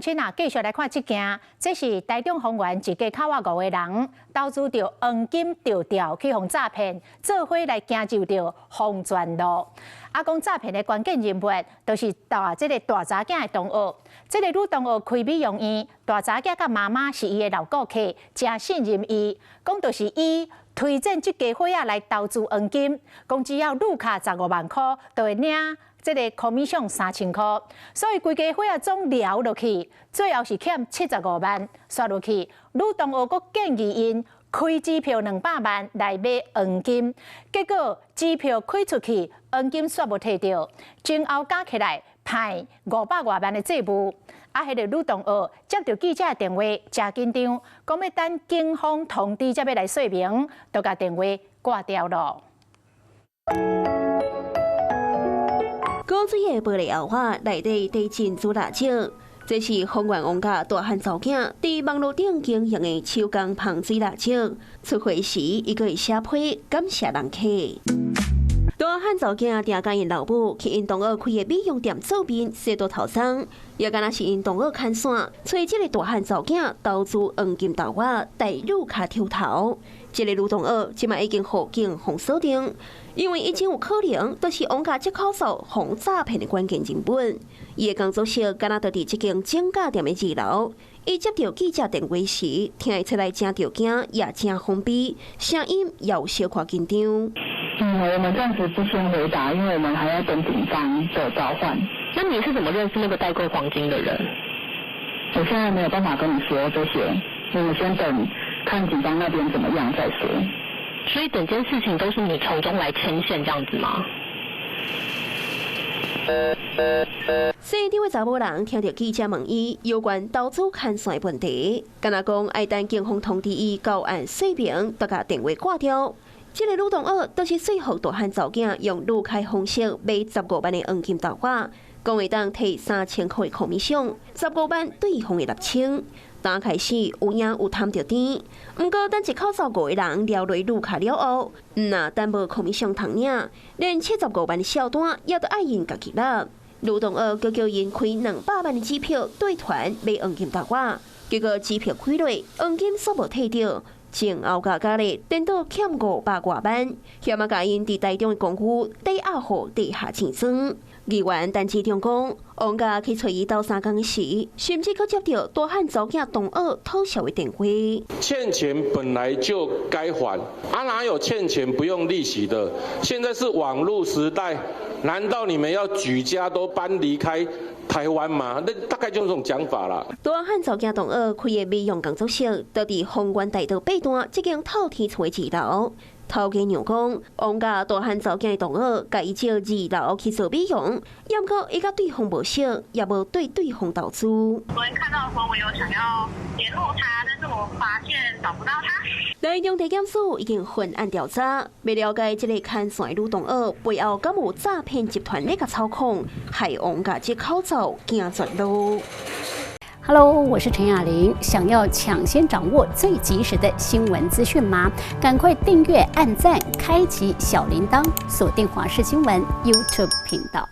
親啊，繼續來看這件，這是台中豐原一家口仔五個人投資著黃金釣釣去予詐騙，做伙來行入著黃泉路。啊，講詐騙的關鍵人物，就是大這个大查囝的同學。這个女同學開美容院，大查囝佮媽媽是伊的老顧客，誠信任伊，講就是伊推薦這家伙仔來投資黃金，講只要入卡15萬箍，就會領這个 commission 3000箍，所以規家伙仔總聊落去，最後是欠75萬，煞落去。女同學閣建議𪜶開支票200萬來買黃金，結果支票開出去，黃金煞無提著，前後加起來派500外萬的債務。啊，彼个女同學接著記者的電話，誠緊張，講欲等警方通知才欲來說明，就共電話掛掉囉。古水的玻璃後仔內底佇珍珠蠟燭，這是豐原王家大漢查某囝佇網路頂經營的手工芳水蠟燭。出貨時，伊閣會寫批感謝人客。大漢查某囝定共𪜶老母去𪜶同學開的美容店做面洗倒頭鬃，也敢若是𪜶同學牽線，揣這个大漢查某囝投資黃金豆仔，帶入卡抽頭。這个女同學這擺已經予警方鎖定，因為伊真有可能就是王家這口數予詐騙的關鍵人物。伊的工作室敢若就佇這間整甲店的二樓。伊接著記者電話時，聽會出來誠著驚，也誠封閉，聲音也有小可緊張。嗯，我們暫時不先回答，因為我們還要等警方的召喚。那你是怎麼認識那個代購黃金的人？我現在沒有辦法跟你說這些，我們先等看警方那邊怎麼樣再說。所以整件事情都是你從中來牽線這樣子嗎？姓張的查某人聽著記者問伊有關投資牽線的問題，敢若講愛等警方通知伊到案說明，就共電話掛掉。這个女同學就是說服大漢查某囝用路開方式買十五萬的黃金豆仔，講會當提3000箍的 commission，十五萬對方會6000。剛開始有影有貪著甜，毋過等一口數五個人撩落路卡了後，毋若等無 commission 通領，連75萬的小單也都愛𪜶家己納。女同學閣叫𪜶開200萬的支票兌團買黃金豆仔，結果支票開落，黃金煞無提著。前後加加咧，顛倒欠500外萬，險仔共𪜶佇台中的公寓抵押予地下錢莊。議員陳志忠講，王家去揣伊鬥相共時，甚至閣接著大漢查某囝同學討數的電話。欠錢本來就該還，啊哪有欠錢不用利息的？現在是網路時代，難道你們要舉家都搬離開台灣嗎？那大概就是這種講法啦。大漢查某囝同學開的美容工作室，就佇豐原大道8段這間透天厝的二樓。頭家娘講，王家大漢查某囝的同學共伊借二樓去做美容，毋過伊佮對方無熟，也無對對方投資。昨天看到的時候，我有想要聯絡他，但是我發現找不到他。台中地檢署已經分案調查，欲了解這个牽線的女同學背後敢有詐騙集團咧共操控，害王家這口數行絕路。 Hello，我是陳雅玲。想要搶先掌握最及時的新聞資訊嗎？趕快訂閱、按讚、開啟小鈴鐺，鎖定華視新聞 YouTube 頻道。